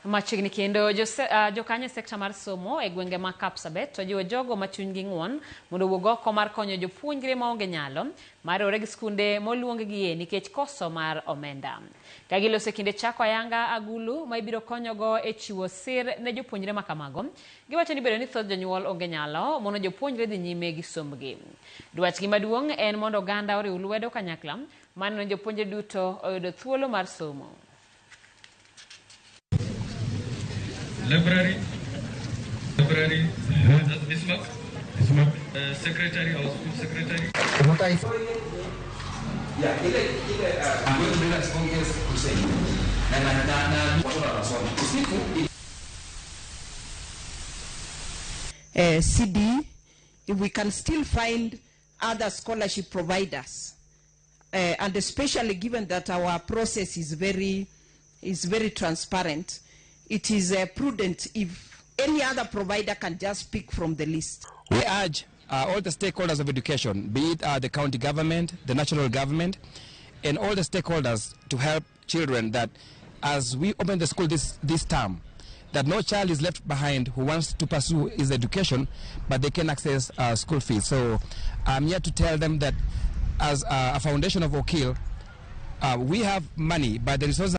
Machiegni kendo jokanyo e sekta mar somo e gwenge ma Kapsabet ojiwo jogo ma chunygi ng'won mondo owuog oko mar konyo jopuonjre maonge nyalo mar riwore gi skunde moluong gie nikech koso mar omenda. Ka giloso e kinde chako ayanga agulu ma ibiro konyogo e chiwo sir ne jopuonjre ma kamago, giwacho ni bedo ni thoth jonyuol onge nyalo mono jopuonjre dhi nyime gi sombgi. Dwachgi maduong' en mondo oganda oriw lwedo kanyakla mar neno ni jopuonjre duto oyudo thuolo mar somo. Library, library, that's Bismarck, Bismarck, secretary, our school secretary. CD, if we can still find other scholarship providers, and especially given that our process is very transparent, it is prudent if any other provider can just pick from the list. We urge all the stakeholders of education, be it the county government, the national government, and all the stakeholders to help children that as we open the school this term, that no child is left behind who wants to pursue his education, but they can access school fees. So I'm here to tell them that as a foundation of Okil, we have money, but the resources